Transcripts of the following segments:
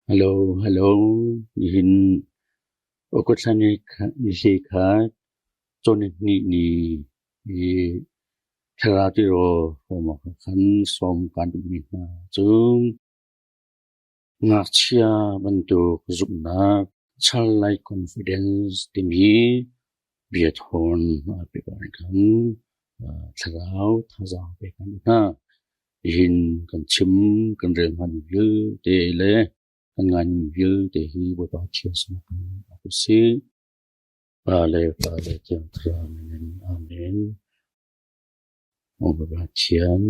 Hello, hello. Nihin August ni kha cawnihnih ni i thlarau tirawl hrawm awk ah khan sawm kaan duhmi hna cu ngakchia bantuk zumhnak, childlike confidence timi biathawn pek ah khan thlarau thazaang pek an duh hna. Nihin kan chim kan rel hngami vialte le kan ngaimi vialte hi Bawipa Pathian sinah kan rak u sih. Pa le Pa le Thiang Thlarau min in Amen. Maw Bawipa Pathian,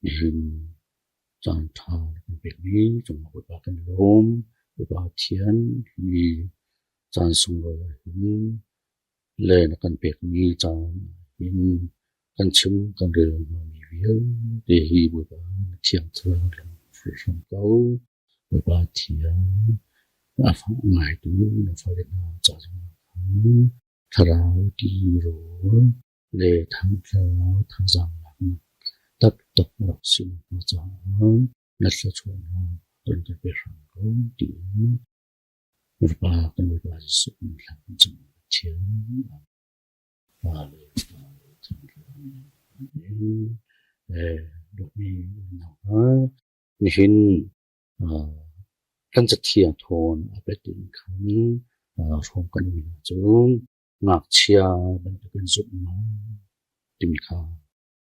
nihin caan ṭha na kan pekmi cungah Bawipa kan lawm. Bawipa Pathian, hi caan sunglawi ah hin le na kan pekmi caan ah hin kan chim kan rel hngami vialte hi Bawipa na Thiang Thlarau lam hruai ko. Bawipa Thiang, a fah ngaitu na fale hna ca zongah khan thlarau tirawl le thlarau thazaang laknak taktak rak si nakhnga caah na thluachuahnak ron kan pe hram ko tiin Bawipa kan Bawipa Jesuh min thla kan cam Pathian. Pa le Pa le Thiang Thlarau Amen. Dawtmi unau hna, nihin kan cathiang thawn a pet in khan hrawm kan um ahcun ngakchia bantukin zumhnak timi kha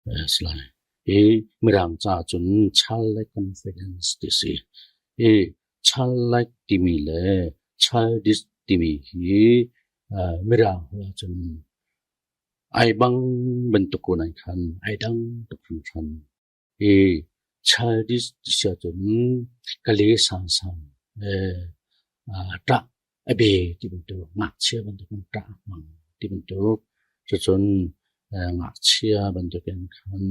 a si lai. Hi Mirang ca cun childlike confidence ti a si. Hi childlike timi le childish timi hi Mirang holh ahcun ai bang bantuk ko nain khan ai dang tuk hringhran. Hi childish ti si ahcun ka le sangsang ṭah a be ti bantuk, ngakchia bantukin ṭah a hmang ti bantuk, cucun ngakchia bantukin khan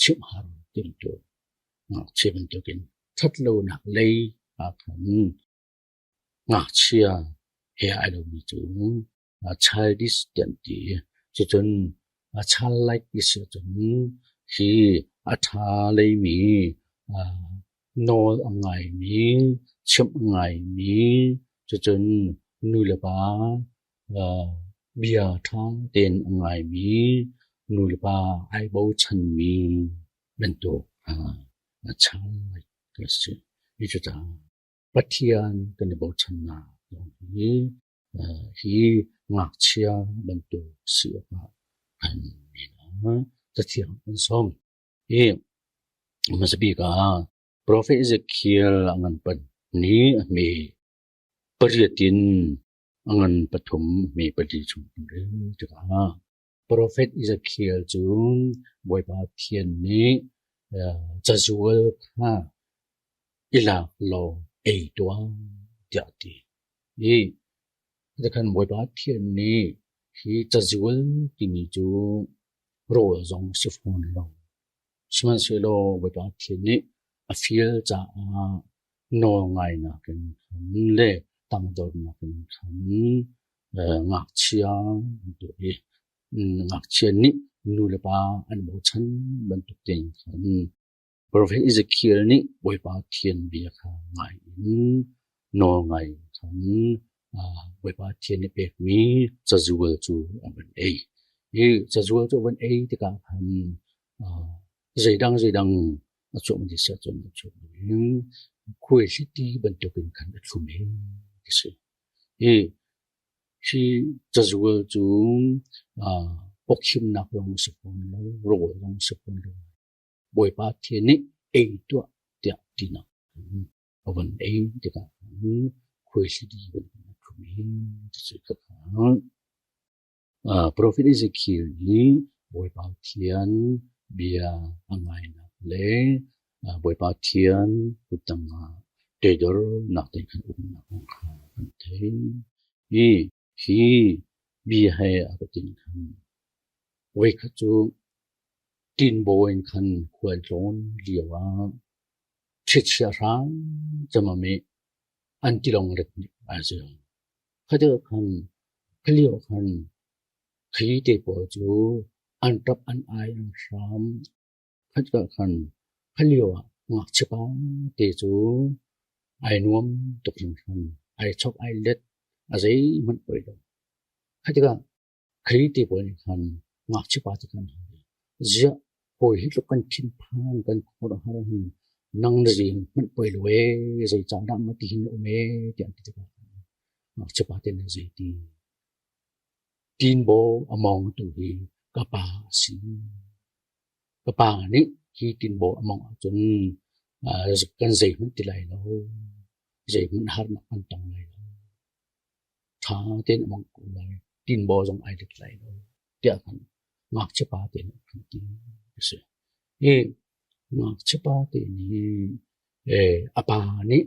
chimh har ti bantuk, ngakchia bantukin ṭhatlonak lei ah khan ngakchia he ai lomi cu childish ti an ti. Cucun childlike ti si ahcun hi a ṭha leimi nawl a ngaimi, chimh a ngaimi, cucun nulepa bia ṭha tein a ngaimi, nulepa ai bochanmi bantuk childlike a si. Cucaah Pathian kan i bochannak zong hi hi ngakchia bantuk si awkah an min ah Cathiang an sawm. Hi hmasa bik ah Profet Ezekiel a ngan pan ni a hme pariat in a ngan pathum hme pali chung kan rel tikah Profet Ezekiel cu Bawipa Pathian nih cazual kha i lak law ei tuah tiah a ti. I khan Bawipa Pathian nih hi cazual timi cu rawl zong si fawn lo. Sihmanhsehlaw Bawipa Pathian nih a fial caah nawlngainak in khan le tangdornak in khan ngakchia an tuah i ngakchia nih nu le pa an bochan bantuk tein khan Profet Ezekiel nih Bawipa Pathian bia kha ngai in nawlngai in khan Bawipa Pathian nih pekmi cazual cu a van ei. Hi cazual cu a van ei tikah khan zeidang zeidang a chuah ti si ahcun a chuah in khuaihliti bantukin khan a thlum i ti si. Hi hi cazual cu pawkhimnak zong a si fawn lo, rawl zong a si fawn lo. Bawipa Pathian nih ei tuah tiah tinak a van ei tikah khuaihliti bantukin a thlum i ti si. Profet Ezekiel nih Bawipa Pathian bia a ngainak le Bawipa Pathian kuttang ah toidornak tein khan umnak kong kha kan theih. Hi hi bia he a ka tin khan voikhat cu tinbaw in khan khualtlawn lio ah thlichia hrang camam i an tilawng ret nih aa zil. Kha khan khalio khan khi te pawl cu an ṭap an ai an hram. Khatka khan khalio ah ngakchia pa te cu Ai nuam tuk hringhran. Ai chok ai let. A zeihmanh poi lo. Kha tikah Khrih ti pawl nih khan ngakchia pa te khan ziah hawi hi tluk kan thinphan kan khuaruahhar hin nang na zei hmanh poi lo ee zeicah dah ma ti hin na um ee tiah an ti tikah ngakchia pa te nih zei ti tinbaw a mawng tu hi ka pa a si. Ka pa nih hi tinbaw a mawngh ahcun kan zeihmanh ti lai lo, zeihmanh harnak kan tong lai lo. Ṭha tein a mawngh ko lai, tinbaw zong ai let lai lo tiah khan ngakchia pa te nih khan ti a si. Hi ngakchia pa te nih a pa nih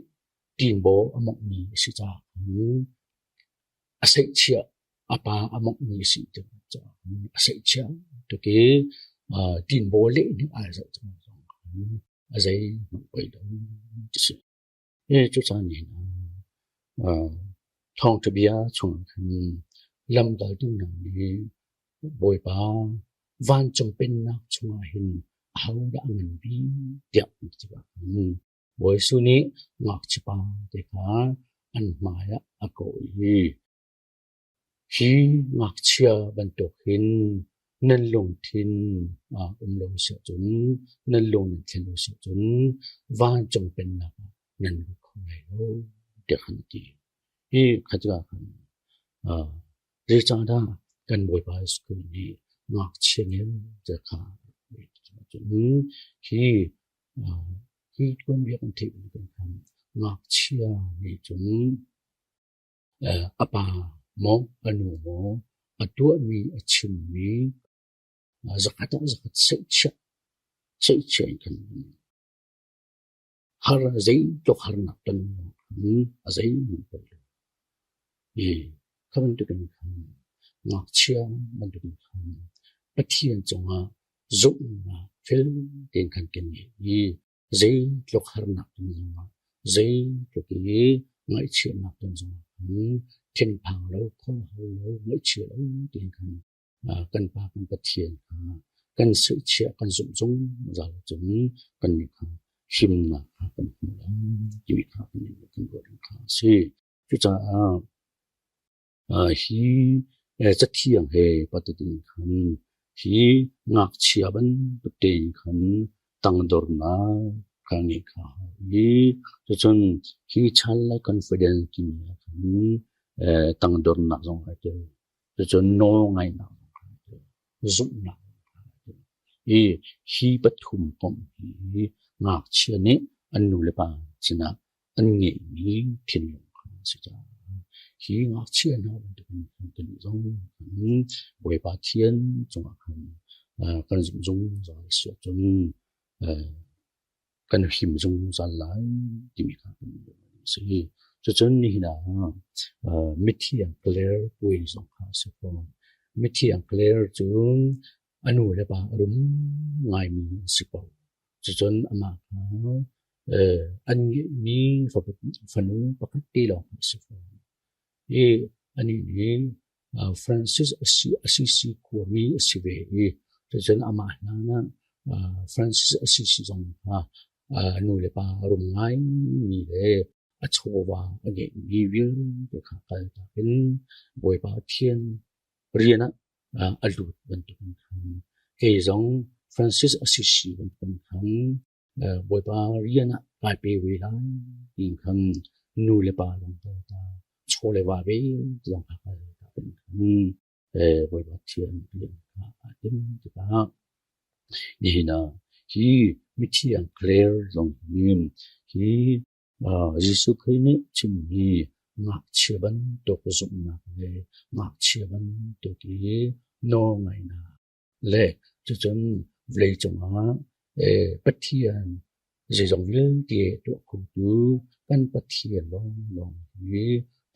tinbaw a mawnghmi a si caah a seihchiah a pa a mawnghmi a si caah a seihchiah tuk i tinbaw leh nih ai zoh cang zong a zeihmanh poi lo ti si. Hi cucaah nihin ah thawngṭha bia chungah khan lamkaltu hna nih Bawipa vancung pennak chungah hin ahodah a ngan bik tiah an ti tikah khan Bawi Jesuh nih ngakchiapa te kha an hmaiah a kawh i, Hi ngakchia bantuk hin nan lungthin ah um lo si ahcun, nan lung nan thlen lo si ahcun vancung pennak ah nan lut kho lai lo, tiah khan a ti. Hi kha tikah khan zeicahdah kan Bawipa Jesuh Khrih nih ngakchia ngel te kha cun hi Hi tuanbia kan theih bantukin khan ngakchia nih cun a pa maw a nu maw a tuahmi a chimmi zakhat ah zakhat seihchiah in khan har zeitluk harnak ton a zeihmanh poi lo. Hi kha bantukin khan ngakchia bantukin khan Pathian cungah zumhnak fel tein khan kan ngei i zeitluk harnak ton zongah zeitluk i ngaihchiatnak ton zongah khan thinphang lo khuahau lo ngaihchia lo tein khan kan Pa kan Pathian kha kan seihchiah kan zumh zungzal ahcun kannih kha himnak kha kan hmu lai timi kha kan ruah ding kha a si. Cucaah hi cathiang he patutin khan hi ngakchia bantuk tein khan tangdornak kha ngeih kha a hau i cucun hi childlike confidence timi ah khan tangdornak zong ai tel. Cucun nawlngaihnak zong kha ai tel. Zumhnak zong kha ai tel. I hi pathum komh hi ngakchia nih an nu le pa sinah an ngeihmi thinlung kha a si caah hi ngakchia hna bantukin kan zong khan Bawipa Pathian cungah khan kan zumh zungzal a si ahcun kan him zungzal lai timi kha kan a si. Cucun nihin ah mithiang Clare puai zong kha a si fawn. Mithiang Clare cu a nu le pa a rum ngaimi an si ko. Cucun amah kha an ngeihmi fanu pakhat te lawng a si fawn. I anih nih Francis Assisi khuami a si ve i cucun amah hlan ah Francis Assisi zong kha nu le pa a rum ngaimi le a chawva a ngeihmi vialte kha kaltak in Bawipa Pathian rian ah a lut bantukin khan kei zong Francis Assisi bantukin khan Bawipa rian ah kai pe ve lai tiin khan nu le pa zong kal ta chaw le va ve zong kha kal ta khan Bawipa Pathian rian kha aa tim tikah nihin ah hi mithiang Clare zong hi hi Jesuh Khrih nih chimmi ngakchia bantuk zumhnak le ngakchia bantuk i nawlngaihnak le cucun vawleicung ah Pathian zeizong vialte tuah khotu kan Pathian lawnglawng hi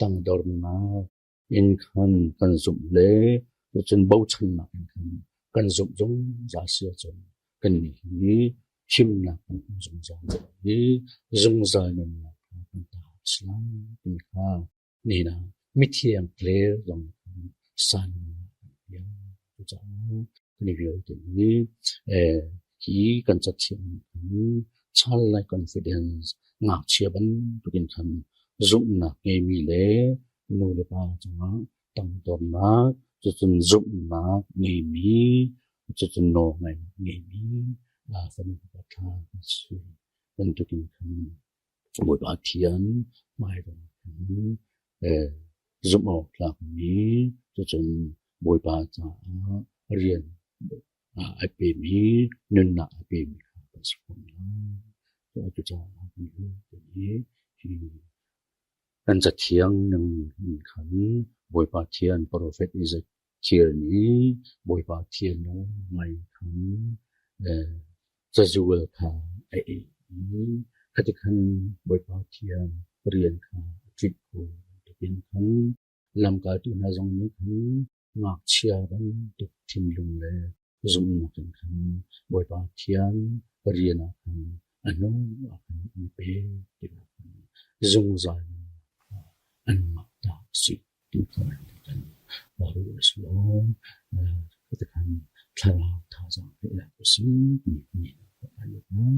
tangdornak in khan kan zumh le cucun bochannak in khan kan zumh zungzal si ahcun kannih hi himnak kan hmu zungzal i zungzal nunnak kha kan ta a si lai timi kha nihin ah mithiang Clare zong khan san kan piak. Cucaah kan i vialte hi hi kan cathiam khan childlike confidence Ngakchia bantukin khan zumhnak ngeimi le nu le pa cungah tangdornak, cucun zumhnak ngeimi, cucun nawlngaihnak ngeimi fanu fapa ṭha kan si bantukin khan Bawipa Pathian hmailei khan zumh awk tlakmi cucun Bawipa caah rian a pemi nunnak a pemi kha kan si fawn lai. Cucaah hi kan cathiang ning in khan Bawipa Pathian profet Ezekiel nih Bawipa Pathian ngai khan cazual kha a ei i khatikhan Bawipa Pathian rian kha a tlinh ko bantukin khan lamkaltu hna zong nih khan ngakchia bantuk thinlung le zumhnak in khan Bawipa Pathian rian ah khan a hnu ah khan an i pe tikah khan zungzal nunnak anmah ta a si ti kha kan ruah a si lo. Cutikhan thlarau thazaang theihnak a si ti mi ai lawm.